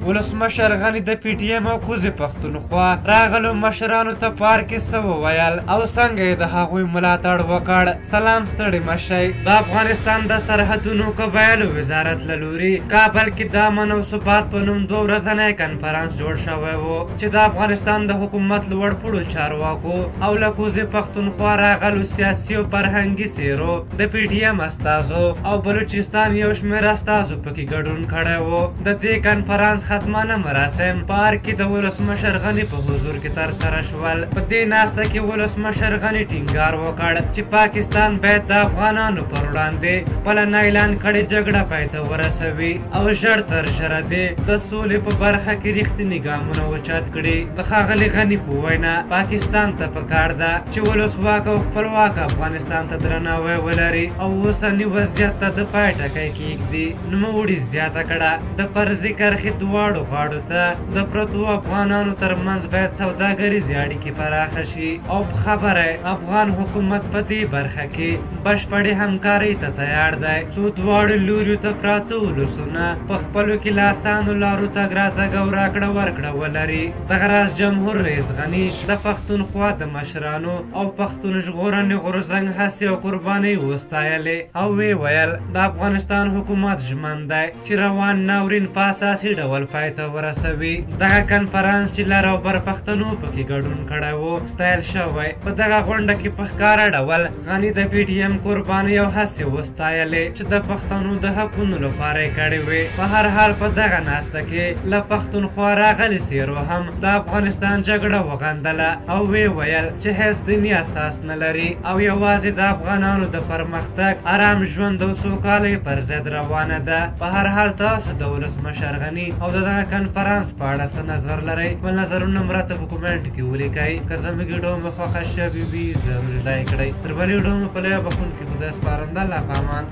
ولسمشر غني د پي ټي ایم او کوزې پښتونخوا راغلو مشرانو ته په ارګ کې څه وویل او څنګه یې د هغوی ملاتړ وکړ؟ سلام، ستړي مه شئ. د افغانستان د سرحدونو قبایلو وزارت له لوري کابل کې د امن او ثبات په نوم 2 ورځنی کنفرانس جوړ شوی و چې د افغانستان د حکومت لوړپوړو چارواکو او له کوزې پښتونخوا راغلو سیاسي او فرهنګي څېرو، د پي ټي ایم استازو او بلوچستان یو شمېر استازو پکې ګډون کړی و. د دې کنفرانس ختمانه مراسم په ارګ کې د ولسمشر غني په حضور کې ترسره شول. په دې ناسته کې ولسمشر غني ټینګار وکړ چې پاکستان باید د افغانانو پر وړاندې خپله نا اعلان کړې جګړه پای ته ورسوي او ژر تر ژره دې د سولې په برخه کې رښتیني ګامونه اوچت کړي. د ښاغلي غني په وینا پاکستان ته پکار ده چې ولسواک او خپلواک افغانستان ته درناوی ولري او اوسني وضعیت ته د پای ټکی کیږدي. نوموړي زیاته کړه، د فرضي کرښې دواړو غاړو ته د پرتو افغانانو ترمنځ باید سوداګریزې اړیکې پراخه شي او په خبره افغان حکومت په دې برخه کې بشپړې همکارۍ ته تیار دی، څو دواړو لوریو ته پراته ولسونه په خپلو کې له اسانو لارو تګ راتګ او راکړه ورکړه ولري. دغه راز جمهور رئیس غني د پښتونخوا د مشرانو او پښتون ژغورنې غورځنګ هڅې او قربانۍ وستایلې او ویې ویل، د افغانستان حکومت ژمن دی چې روان ناورین په اساسي ډول پای ته ورسوي. دغه کنفرانس چې لر او بر پښتنو پکې ګډون کړی و ستایل شوی. په دغه غونډه کې په ښکاره ډول غني د پي ټي ایم قربانۍ او هڅې وستایلې چې د پښتنو د حقونو لپاره یې کړې وې. په هر حال په دغه ناسته کې له پښتونخوا راغلي څېرو هم د افغانستان جګړه وغندله او ویې ویل چې هیڅ دیني اساس نه لري او یوازې د افغانانو د پرمختګ، ارام ژوند او سوکالۍ پر ضد روانه ده. په هر حال تاسو د ولسمشر غني او د دغه کنفرانس په اړه څه نظر لرئ؟ خپل نظرونه مو راته په کومنټ کې ولیکئ. که زموږ ویډیو مو خوښه شوې وي ضرور لایک کړئ. تر بلې ویډیو مو په لویه بخښونکي خدای سپارم. د الله په امان.